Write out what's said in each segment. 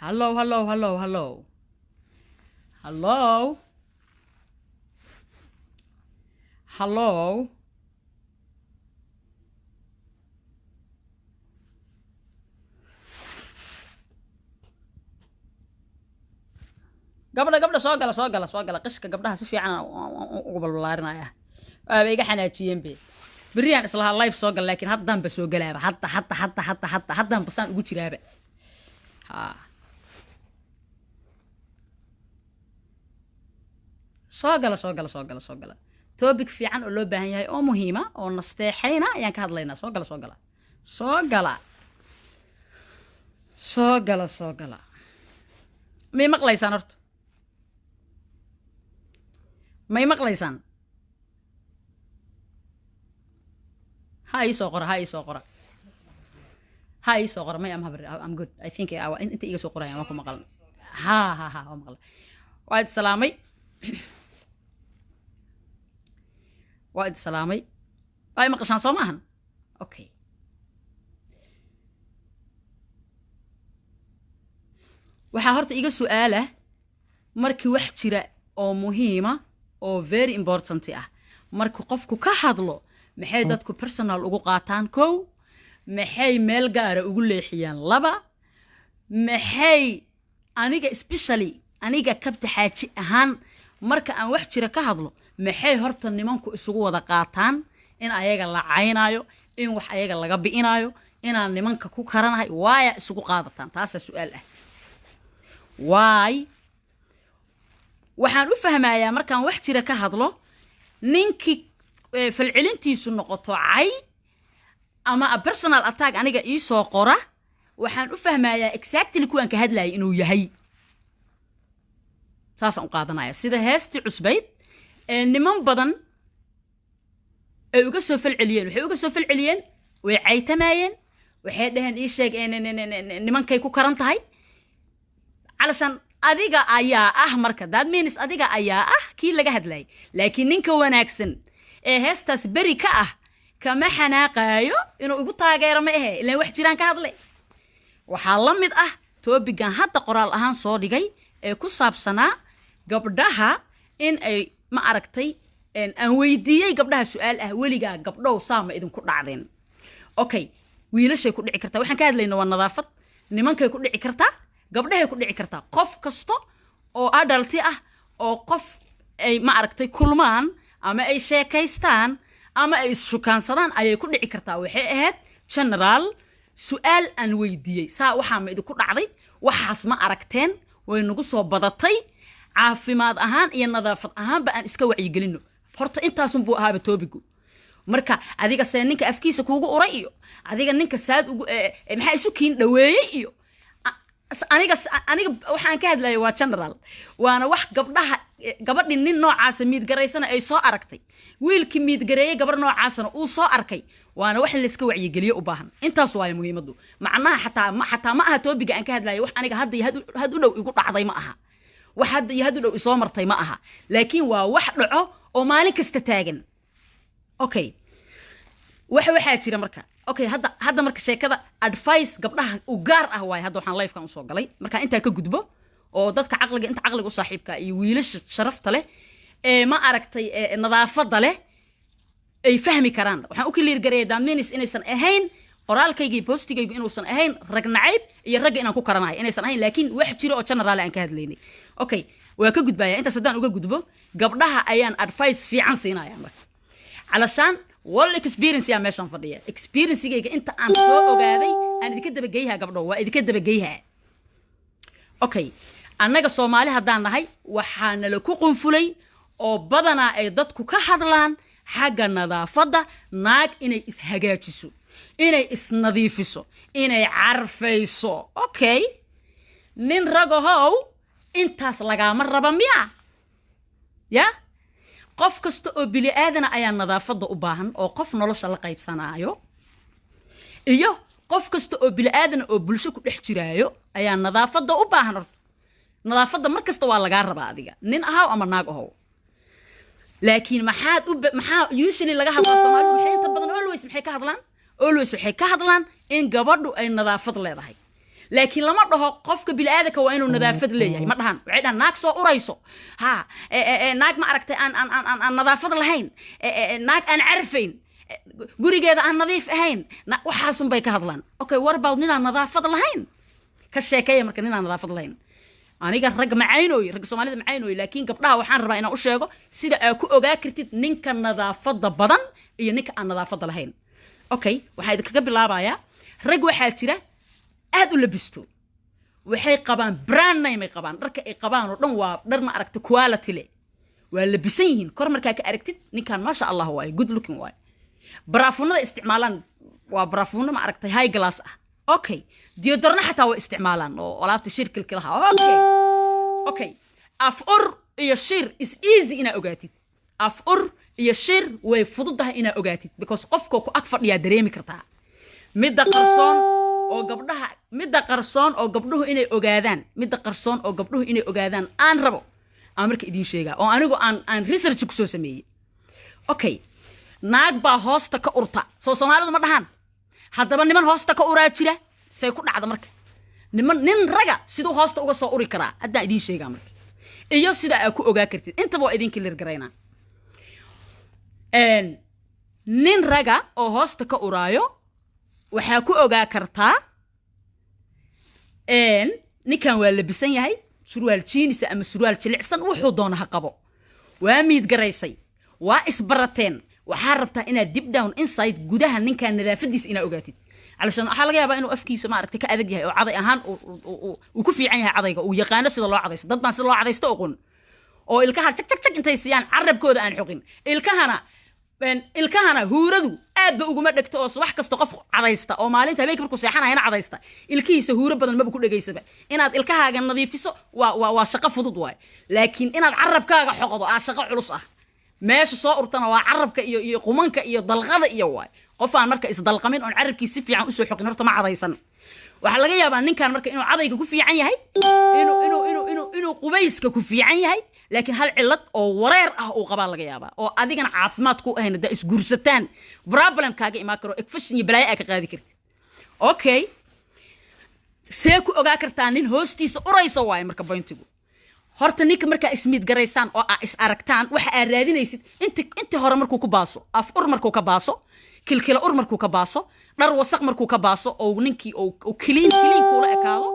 Hallo, hallo, hallo, hallo, hallo, hallo. Gabdha, gabdha, soo gala, soo gala, soo gala. Qishka gabdhaha si fiican ugu balbalaarinaya, waaba iga xanaajiyeen be. Beriyaan islahaa live soo gal, laakiin haddaanba soo galaaba. Hadda, hadda, hadda, hadda, hadda, haddaan basaan ugu jiraaba. Ha, soo gala, soo gala, soo gala, soo gala. Topic fiican oo loo baahan yahay oo muhiima oo nasteexayna ayaan ka hadlaynaa. Soo gala, soo gala, soo gala, soo gala, soo gala. May maqlaysaan horta? May maqlaysaan? Ha ii soo qora, ha ii soo qora, ha ii soo qora. May, am habar, I'm good, I think. Inta iga soo qorayaan waan ku maqal. Ha ha ha, waa maqla. Waa idi salaamay, waa idi salaamay. Waa i maqashaan soo maahan? Okay, waxaa horta iga su-aala, markii wax jira oo muhiima oo very important ah markii qofku ka hadlo, maxay dadku personal ugu qaataan? Kow, maxay meel gaara ugu leexiyaan? Laba, maxay aniga, especially aniga Kabta Xaaji ahaan, marka aan wax jira ka hadlo, maxay horta nimanku isugu wada qaataan in ayaga la caynaayo, in wax ayaga laga bi'inaayo, inaan nimanka ku karanahay? Waaya isugu qaadataan? Taasaa su-aal ah. Waay, waxaan u fahmayaa markaan wax jira ka hadlo, ninkii falcelintiisu noqoto cay ama a personal attack aniga iisoo qora, waxaan u fahmayaa exactly kuwaan ka hadlayay inuu yahay. Saasaan u qaadanaya. Sida heestii cusbayd ee niman badan ay uga soo falceliyeen, waxay uga soo falceliyeen, way caytamaayeen, waxay dhaheen, ii sheeg, nimankay ku karan tahay. Calashaan adiga ayaa ah marka, that means adiga ayaa ah kii laga hadlayay. Laakiin ninka wanaagsan ee heestaas beri ka ah kama xanaaqaayo, inuu igu taageero ma ahe, ilaan wax jiraan ka hadlay. Waxaa la mid ah topic-gan hadda qoraal ahaan soo dhigay ee ku saabsanaa gabdhaha in ay, ma aragtay, aan weydiiyey gabdhaha su-aal ah: weligaa gabdhow saama idinku dhacdeen? Okay, wiilashay ku dhici kartaa. Waxaan ka hadlayna waa nadaafad. Nimankay ku dhici kartaa, gabdhahay ku dhici kartaa, qof kasta oo adult ah oo qof ay, ma aragtay, kulmaan ama ay sheekaystaan ama ay isshukaansadaan ayay ku dhici kartaa. Waxay ahayd general su-aal aan weydiiyey: saa waxaa ma idinku dhacday? Waxaas ma aragteen? Way nagu soo badatay. Caafimaad ahaan iyo nadaafad ahaanba aan iska wacyigelino horta. Intaasunbuu ahaaba topic-gu. Marka adiga see ninka afkiisa kuugu uray iyo adiga ninka saad ugu maxaa isu kiin dhaweeyey iyo aniga waxaan ka hadlaya waa general, waana wax gabdhaha, gabadhii nin noocaasa miidgaraysana ay soo aragtay, wiilkii miidgareeyey gabar noocaasana uu soo arkay, waana wax in layska wacyigeliyo u baahan. Intaas waayo muhiimaddu. Macnaha xataa ma aha topic-ga aan ka hadlayo wax aniga hadda iyo had u dhow igu dhacday ma aha, wax hadda iyo had u dhow isoo martay ma aha, laakiin waa wax dhaco oo maalin kasta taagan. Okay, waxaa jira marka, okay, hadda marka sheekada advice gabdhaha u gaar ah waaye. Hadda waxaan live-kan usoo galay markaan intaa ka gudbo oo dadka caqliga, inta caqliga u saaxiibka iyo wiilasha sharafta leh ee, ma aragtay, ee nadaafadda leh ay fahmi karaan. Waxaan u clear gareeyay daminis inaysan ahayn qoraalkayga iyo post-igaygu inuusan ahayn rag nacayb iyo ragga inaan ku karanahay inaysan ahayn, laakiin wax jiro oo general aan ka hadlaynay. Okay, waa ka gudbaya. Intaas haddaan uga gudbo, gabdhaha ayaan advice fiican siinaya marka, calashaan wal experience yaa meeshaan fadhiya. Experience-gayga inta aan soo ogaaday aan idinka dabageyhaa. Gabdho, waa idinka dabageyhaa. Okay, annaga Soomaali haddaan nahay, waxaa nala ku qunfulay oo badanaa ay dadku ka hadlaan xagga nadaafadda, naag inay ishagaajiso, inay isnadiifiso, inay carfayso. Okay, nin ragahow intaas lagaama raba miya? Ya qof kasta oo bili aadana ayaa nadaafadda u baahan oo qof nolosha la qaybsanaayo, iyo qof kasta oo bili aadana oo bulsho ku dhex jiraayo ayaa nadaafadda u baahan. Horta nadaafadda mar kasta waa lagaa rabaa, adiga nin ahaw ama naag ahow. Laakiin maxaad u maxaa usually laga hadlaa? Soomaalidu maxay inta badan always maxay ka hadlaan? Always waxay ka hadlaan in gabadhu ay nadaafad leedahay. Laakiin lama dhaho qofka bini'aadanka waa inuu nadaafad leeyahay. Ma dhahan. Waxay dhahan naag soo urayso, ha naag, ma aragtay, aan nadaafad lahayn, naag aan carfayn, gurigeeda aan nadiif ahayn, waxaasun bay ka hadlaan. Okay, what about ninaan nadaafad lahayn? Ka sheekeeya marka ninaan nadaafad lahayn. Aniga rag macaynooy, ragga Soomaalida macaynooy, laakiin gabdhaha waxaan rabaa inaan u sheego sida aad ku ogaa kartid ninka nadaafadda badan iyo ninka aan nadaafadda lahayn. Okay, waxaan idinkaga bilaabayaa rag waxaa jira aad u labisto. Waxay qabaan brand name ay qabaan. Dharka ay qabaan oo dhan waa dhar, ma aragta, quality leh. Waa labisan yihiin. Kor markaa ka aragtid, ninkan maasha Allah waaye, good looking waaye. Baraafuunada isticmaalaan waa baraafuuno, ma aragtay, high class ah. Okay, deodorant-na xataa way isticmaalaan oo alaabta shirkilka lahaa. Okay, af ur iyo shir is easy inaa ogaatid. Af ur iyo shir way fududahay inaa ogaatid, because qofkoo ku ag fadhiyaa dareemi kartaa. Midda qarsoon oo gabdhaha, midda qarsoon oo gabdhuhu inay ogaadaan, midda qarsoon oo gabdhuhu inay ogaadaan aan rabo aan marka idiin sheegaa, oo anigu aan research kusoo sameeyey. Okay, naag baa hoosta ka urta, soo Soomaalidu ma dhahaan? Haddaba niman hoosta ka uraa jira. Say ku dhacda marka niman, nin raga siduu hoosta uga soo uri karaa? Haddaan idiin sheegaa marka iyo sida aa ku ogaa kartid. Intaba waa idinka lirgaraynaa. Nin raga oo hoosta ka uraayo waxaa ku ogaa kartaa, ninkan waa labisan yahay, surwaal jiinisa ama surwaal jilicsan wuxuu doona ha qabo. Waa miid garaysay, waa isbarateen. Waxaa rabtaa inaad deep down inside, gudaha ninkan nadaafadiisa inaad ogaatid. Calashaan waxaa laga yaabaa inuu afkiisa, maaragtay, ka adag yahay oo caday ahaan uu ku fiican yahay, cadayga uu yaqaano sida loo cadaysto. Dad baan sida loo cadaysto oqon oo ilkaha jag jag jag intay siiyaan carabkooda aan xoqin. Ilkahana huuradu aad ba uguma dhegto, oo subax kasta qof cadaysta oo maalinta habeenkii markuu seexanayana cadaysta, ilkihiisa huuro badan maba ku dhegaysaba. Inaad ilkahaaga nadiifiso waa shaqo fudud waay, laakiin inaad carabkaaga xoqdo aa shaqo culus ah. Meesha soo urtana waa carabka iyo qumanka iyo dalqada iyo waay. Qof aan marka isdalqamin oon carabkiis si fiican usoo xoqin horta ma cadaysan. Waxaa laga yaabaa ninkan marka inuu cadayga ku fiican yahay, inuu qubayska ku fiican yahay, laakiin hal cillad oo wareer ah uu qabaa laga yaabaa, oo adigana caafimaad ku ahayn. Haddaa isguursataan, problem kaaga imaan karo, infection iyo balaayo aa ka qaadi kartid. Okay, see ku ogaa kartaa nin hoostiisa uraysa waaye marka point-igu? Horta ninka markaa ismiid garaysaan oo aa is aragtaan, waxa aad raadinaysid inti hore markuu ku baaso, af ur markuu ka baaso, kilkila ur markuu ka baaso, dhar wasaq markuu ka baaso, oo ninkii uu clean clean kuula ekaado,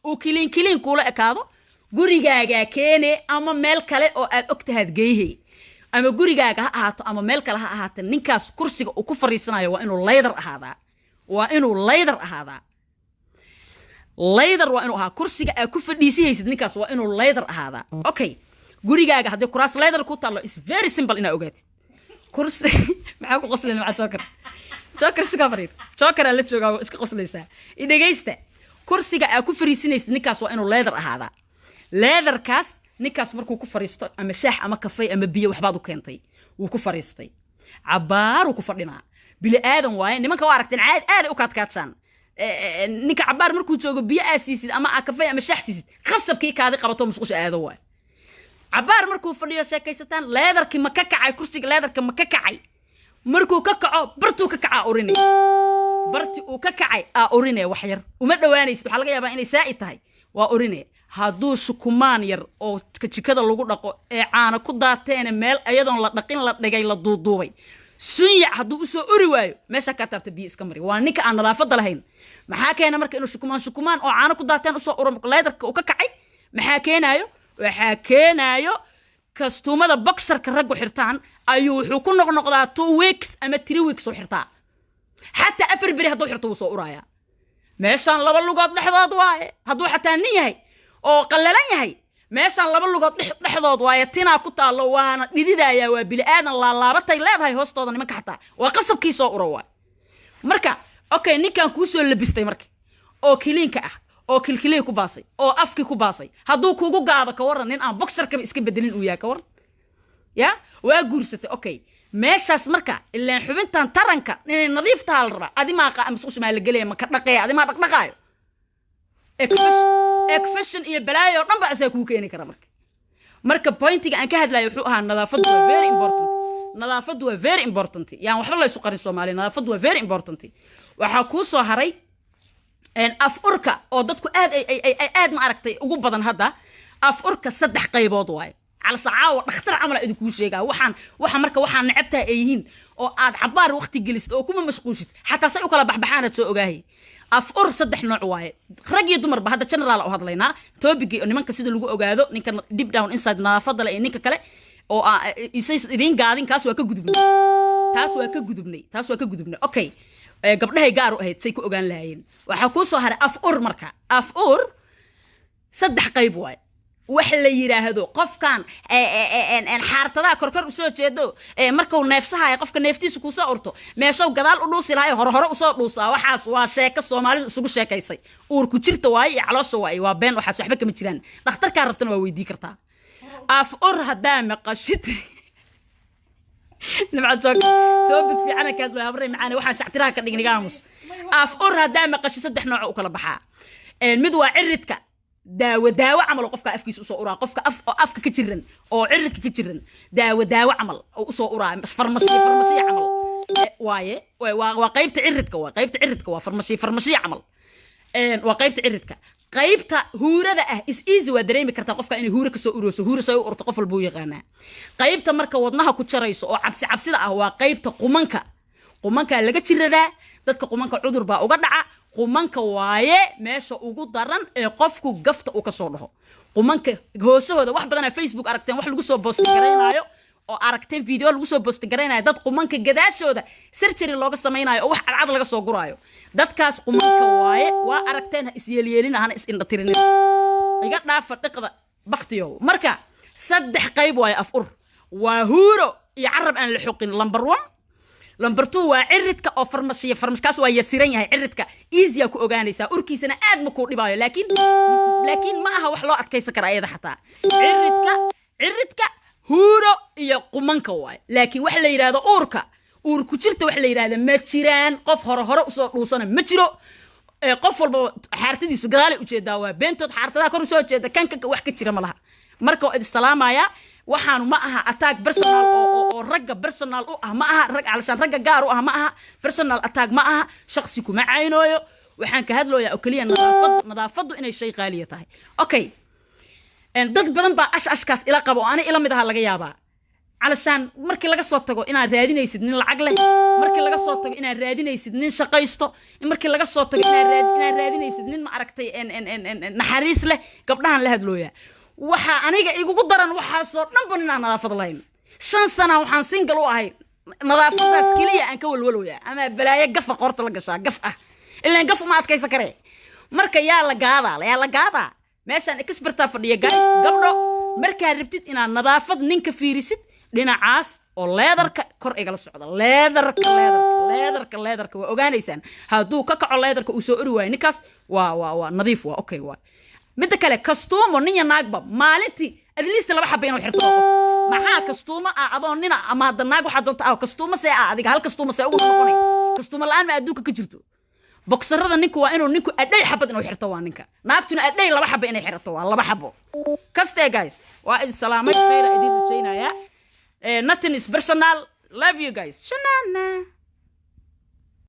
uu clean clean kuula ekaado, gurigaagaa keene ama meel kale oo aad og tahaad geyhe, ama gurigaaga ha ahaato ama meel kale ha ahaate, ninkaas kursiga uu ku fariisanayo waa inuu leather ahaadaa. Waa inuu leather ahaadaa. Leather waa inuu ahaa kursiga aad ku fadhiisihaysid. Ninkaas waa inuu leather ahaadaa. Okay, gurigaaga haddii kuraas leather ku taallo, is very simple inaa ogaatid. Kursi maxaa ku qoslayna? Maxaa joker joker sugabarid joker aa la joogaa, waa iska qoslaysaa. Dhegaysta, kursiga aad ku fariisinaysid ninkaas waa inuu leather ahaadaa. Leather-kaas ninkaas markuu ku fariisto, ama shaax ama kafay ama biyo waxbaad u keentay, wuu ku fariistay, cabaaruu ku fadhinaa. Bili aadan waaye. Nimanka waa aragteen, caad aaday u kaadkaadshaan. Ninka cabaar markuu joogo, biyo aa siisid ama aa kafay ama shaax siisid, khasabkii kaadi qabato, musqusha aado waay. Cabaar markuu fadhiyo, sheekaysataan, leather-kii ma ka kacay? Kursiga leather-ka ma ka kacay? Markuu ka kaco, bartuu ka kacaa urinay. Barti uu ka kacay aa urinaya. Wax yar uma dhowaanaysid, waxaa laga yaabaa inay saa'id tahay, waa urinaya. Hadduu shukumaan yar oo jikada lagu dhaqo ee caana ku daateene, meel iyadoon la dhaqin la dhigay, la duuduubay, sunyac hadduu usoo uri waayo, meeshaa kaa taabta biyo iska mari. Waa ninka aan nadaafadda lahayn. Maxaa keena marka inuu shukumaan shukumaan oo caano ku daateen usoo uro leather-ka uu ka kacay? Maxaa keenaayo? Waxaa keenaayo kastuumada boxer-ka raggu xirtaan ayuu wuxuu ku noqnoqdaa 2 weeks ama 3 weeks u xirtaa. Xataa 4 beri hadduu xirto, wuu soo uraayaa. Meeshaan laba lugood dhexdood waaye. Hadduu xataa nin yahay oo qallalan yahay, meeshaan laba lugood dhexdood waaye, tinaa ku taallo, waana dhididayaa. Waa bili aadan, laalaabatay leedahay hoostooda. Nimanka xataa waa qasabkii soo uro waay marka. Okay, ninkan kuu soo labistay marka oo clean-ka ah oo kilkilihii ku baasay oo afkii ku baasay, hadduu kugu gaado, ka warran? Nin aan boxer-kaba iska bedelin uu yahay, ka warran? Ya waa guursatay. Okay, meeshaas marka ilaan xubintan taranka inay nadiif tahaa la rabaa. Adi maa musqusha maa la gelaya, ma ka dhaqaya? Adi maa dhaqdhaqaayo? Infection iyo balaayo oo dhan ba asaa kuu keeni kara. Marka point-iga aan ka hadlayo wuxuu ahaa nadaafaddu waa very important. Nadaafaddu waa very important. Yaan waxba laysu qarin, Soomaaliya, nadaafaddu waa very important. Waxaa kuu soo haray Af urka oo dadku aad ay aad, ma aragtay, ugu badan hadda. Af urka saddex qaybood waaye. Calase caawa dhakhtar camal aa idinkuu sheegaa. Waxaan waxa marka waxaan necabtaha ay yihiin oo aad cabaar waqti gelisid oo kuma mashquushid, xataa say u kala baxbaxaanaad soo ogaahay. Af ur saddex nooc waaye, rag iyo dumarba. Hadda general u hadlaynaa topic-gii nimanka, sida lagu ogaado ninka deep down inside nadaafadda le iyo ninka kale oo isay idiin gaadin. Kaas waa ka gudubnay, taas waa ka gudubnay, taas waa ka gudubnay. Okay, gabdhahay gaar u ahayd say ku ogaan lahaayeen. Waxaa kuu soo haray af ur. Marka af ur saddex qayb waaye. Wax la yidhaahdo qofkan xaartadaha korkor usoo jeedo, markuu neefsahayo qofka neeftiisa kusoo urto, meeshow gadaal u dhuusi lahayo hore hore usoo dhuusaa. Waxaas waa sheeko Soomaalidu isugu sheekaysay. Uurku jirta waaye iyo caloosha waaye, waa been waxaas, waxba kama jiraan. Dhakhtarkaa rabtana waa weydii kartaa. Af ur haddaa maqashid, Nimca joog, topic fiicana kaas waa, habrey macaane. Waxaan shactiraha ka dhigniga aamus. Af ur haddaa maqashid, saddex nooc u kala baxaa. Mid waa ciridka, daawo daawo camal oo qofka afkiisa usoo uraa. Qofka af oo afka ka jiran oo ciridka ka jiran, daawo daawo camal oo usoo uraa, farmasiyo farmasiyo camal waaye. Waa qaybta ciridka, waa qaybta ciridka, waa farmasiyo farmasiyo camal. Waa qaybta ciridka. Qaybta huurada ah is easy, waa dareemi kartaa qofka inay huuro kasoo urooso. Huuro say u urto qof walba u yaqaanaa. Qaybta marka wadnaha ku jarayso oo cabsi cabsida ah waa qaybta qumanka. Qumankaa laga jiradaa dadka, qumanka cudur baa uga dhaca. Qumanka waaye meesha ugu daran ee qofku gafta uu kasoo dhaho, qumanka hoosahooda. Wax badanaa Facebook aragteen wax lagu soo post garaynaayo oo aragteen video lagu soo post garaynayo, dad qumanka gadaashooda surgery looga samaynayo oo wax cadcad laga soo guraayo. Dadkaas qumanka waaye, waa aragteen. Ha isyeelyeelina, hana is indhatirinin, iga dhaafa dhiqda baktiyow. Marka saddex qayb waaye af ur: waa huuro iyo carab aan la xoqin, number one. Number two waa ciridka oo farmashiya farmash, kaas waa yasiran yahay. Ciridka easy ku ogaanaysaa, urkiisana aad ma kuu dhibaayo, laakiin ma aha wax loo adkaysan kara ayada xataa. Ciridka, huuro iyo qumanka waaye. Laakiin wax la yidhaahdo uurka, uur ku jirta wax la yidhaahdo ma jiraan. Qof hore hore usoo dhuusana ma jiro. Qof walba xaartadiisu gadaalay ujeedaa, waa beentood. Xaartadaha kor usoo jeeda kanka wax ka jira ma laha. Marka waa idin salaamayaa. Waxaanu ma aha attack personal oo ragga personal u ah, ma aha rag calashaan ragga gaar u ah, ma aha personal attack, ma aha shaksi kuma caynooyo. Waxaan ka hadlooyaa oo keliya nadaafad, nadaafaddu inay shay qaaliya tahay. Okay, dad badan baa ash ashkaas ila qaba oo ani ila mid aha laga yaabaa. Calashaan markii laga soo tago inaad raadinaysid nin lacag leh, markii laga soo tago inaad raadinaysid nin shaqaysto, markii laga soo tago inaad raadinaysid nin, ma aragtay, naxariis leh, gabdhahan la hadlooya, waxaa aniga igugu daran waxaasoo dhanba ninaan nadaafad lahayn. 5 sana waxaan single u ahay, nadaafadaas keliya aan ka walwalooya ama balaayo gafa qoorta la gashaa, gaf ah ilaan gaf uma adkaysan karee. Marka yaa la gaadaa, yaa la gaadaa? Meeshaan expertaa fadhiya, guys. Gabdho, markaad rabtid inaad nadaafad ninka fiirisid, dhinacaas oo leedarka kor igala socda, leedarka, leedarka, leedarka, leedarka waa ogaanaysaan. Hadduu ka kaco leedarka uu soo ori waayo, ninkaas waa nadiif, waa okay. Waa midda kale, kastuumo nin ya naagba maalintii at least laba xaba inuu xirto. Qof maxaa kastuumo ah adoo nina ama hadda naag waxaa doonta ah, kastuumo see ah adiga hal kastuumo see ugu noqonay? Kastuumo la-aan ma adduunka ka jirto? Boxerada ninku waa inuu ninku adhay xabad inuu xirto, waa ninka. Naagtuna adhay laba xabo inay xirato, waa laba xabo kaste. Guys, waa idin salaamay, khayra idin rajaynayaa. Nothing is personal. Love you guys. Shanana.